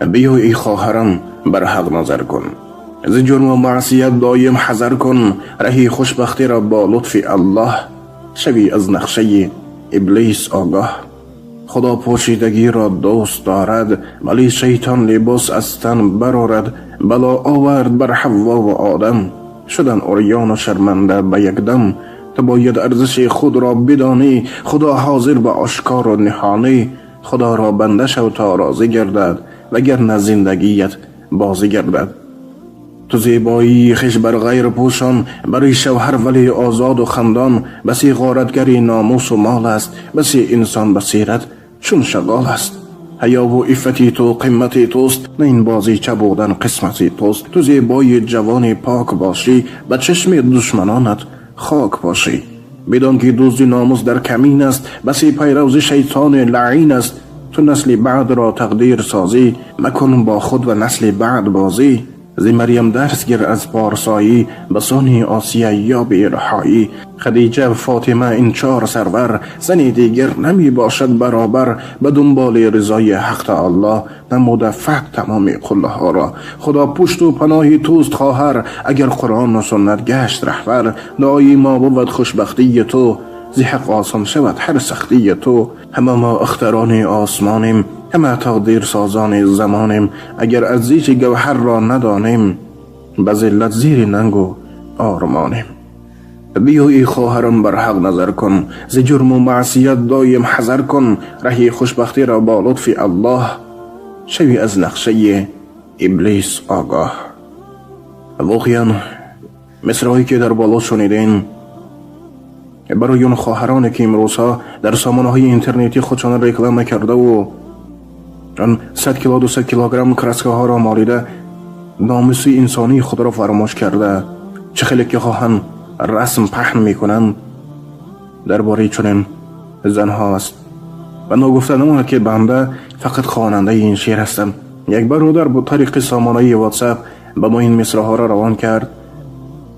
Биё эй хоҳарам, бар ҳақ назар кун, зи ҷурму маъсият доим ҳазар кун. Раҳи хушбахтиро бо лутфи Аллоҳ, шавӣ аз нақшаи иблис огоҳ. Худо пӯшидагиро дӯст дорад, вале шайтон либос аз тан барорад. Бало овард бар Ҳаввову Одам, шуданд урёну шарманда ба якдам. Ту бояд арзиши худро бидонӣ, Худо ҳозир ба ошкору ниҳонӣ. Худоро банда шав то розӣ гардад, вагарна зиндагият бозӣ гардад. Ту зебоии хеш бар ғайр пӯшон, барои шавҳар вале озоду хандон. Басе ғоратгари номусу мол аст, басе инсон басират чун шағол аст. Ҳаёву иффати ту қимати туст, на ин бозича будан қисмати туст. Ту зебои ҷавони пок бошӣ, ба чашми душманонат хок бошӣ. Бидон ки дузди номус дар камин аст, басе пайравзи шайтони лаъин аст. Ту насли баъдро тақдир созӣ, макун бо худ ва насли баъд бозӣ. Зи Марьям дарс гир аз порсоӣ, ба сони Осия ёби раҳоӣ. Хадиҷа, Фотима ин чор сарвар, зани дигар намебошад баробар. Ба дунболи ризои ҳақ таоло, намуда фатҳ тамоми қуллаҳоро. Худо пушту паноҳи туст хоҳар, агар Қуръону суннат гашт раҳбар. Дуои мо бувад хушбахтии ту, зи ҳақ осон шавад ҳар сахтии ту. Ҳама мо ахтарони осмонем, ҳама тақдирсозони замонем. Агар арзиши гавҳарро надонем, ба зиллат зири нангу ормонем. Биё эй хоҳарам, бар ҳақ назар кун, зи ҷурму маъсият доим ҳазар кун. Раҳи хушбахтиро бо лутфи Аллоҳ, шавӣ аз нақшаи иблис огоҳ. Воқеан, мисраҳое ки дар боло шунидем, барои он хоҳароне ки имрӯзҳо дар сомонаҳои интернетӣ худшон реклама кардаву он 100 кило, 200 килограмм краскаҳоро молида, номуси инсонии худро фаромӯш карда, чӣ хеле ки хоҳанд расм паҳн мекунанд, дар бораи чунин занҳо аст. Ва ногуфта намонад, ки банда фақат хонандаи ин шеър ҳастам. Як бародар бо тариқи сомонаи Ватсап ба мо ин мисраҳоро равон кард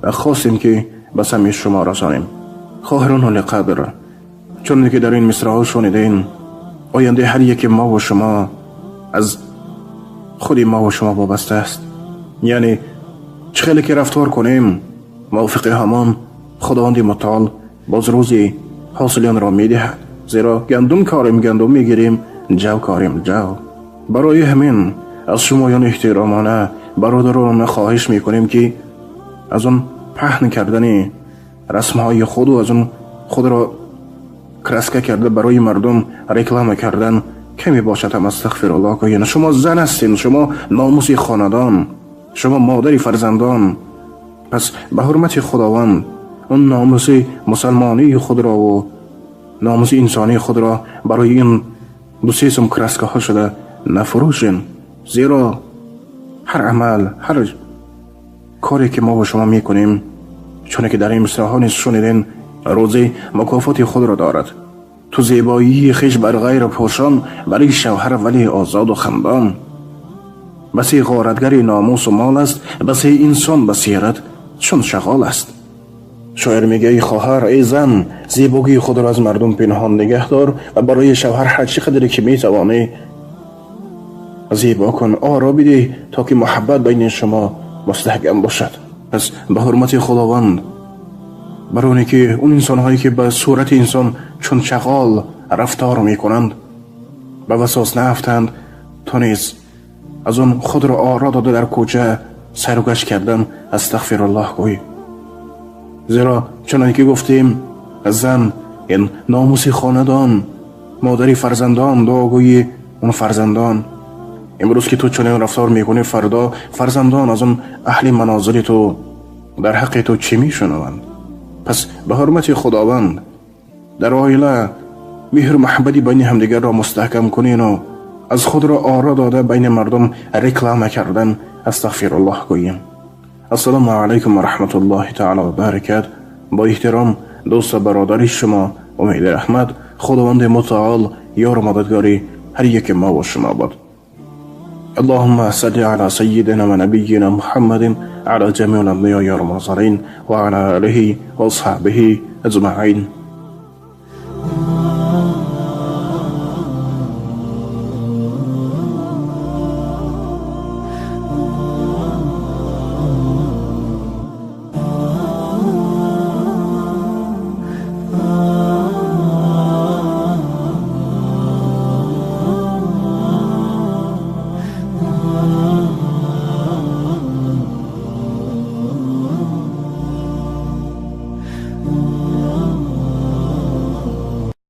ва хостем, ки ба самъи шумо расонем. Хоҳарон олиқадр, чуне ки дар ин мисраҳо шунидем, ояндаи ҳар яке мову шумо аз худи мову шумо вобаста аст. Яъне чӣ хеле ки рафтор кунем, мувофиқи ҳамон Худованди мутаол боз рӯзи ҳосили онро медиҳад. Зеро гандум корем, гандум мегирем, ҷав корем, ҷав. Барои ҳамин аз шумоён эҳтиромона, бародарона хоҳиш мекунем, ки аз он паҳн кардани расмҳои худу аз он худро краска карда барои мардум реклама кардан каме бошад ҳам астағфируллоҳ гӯянд. Шумо зан ҳастед, шумо номуси хонадон, шумо модари фарзандон. Пас ба ҳурмати Худованд он номуси мусалмонии худрову номуси инсонии худро барои ин ду-се сум краскаҳо шуда нафурӯшен. Зеро ҳар амал, ҳар коре ки мо бо шумо мекунем, чуне ки дар ин мисраҳо низ шуниден, рӯзе мукофоти худро дорад. Ту зебоии хеш бар ғайр пӯшон, барои шавҳар вале озоду хандон. Басе ғоратгари номусу мол аст, басе инсон басират чун шағол аст. Шоир мега: эй хоҳар, эй зан, зебогии худро аз мардум пинҳон нигаҳ дор ва барои шавҳар ҳар чӣ қадре ки метавонӣ зебо кун, оро бидеҳ, то ки муҳаббат байни шумо мустаҳкам бошад. Пас ба ҳурмати Худованд, бар оне ки он инсонҳое ки ба сурати инсон чун чағол рафтор мекунанд, ба васвас наафтанд, то низ аз он худро оро дода дар кӯча сайругашт кардан астағфируллоҳ гӯй. Зеро чуноне ки гуфтем, зан ин номуси хонадон, модари фарзандон, дуогӯи он фарзандон. Имрӯз ки ту чунин рафтор мекунӣ, фардо фарзандон аз он аҳли манозили ту дар ҳаққи ту чӣ мешунаванд? Пас ба ҳурмати Худованд дар оила меҳру муҳаббати байни ҳамдигарро мустаҳкам кунену аз худро оро дода байни мардум реклама кардан астағфируллоҳ гӯем. Ассалому алайкум ва раҳматуллоҳи таала ва баракат. Бо эҳтиром, дӯсту бародари шумо Умеди Раҳмат. Худованди мутаол ёру мададгори ҳар яке мо шумо бод. اللهم صل على سيدنا ونبينا محمد، على جميع الأنبياء والمرسلين، وعلى آله وأصحابه أجمعين.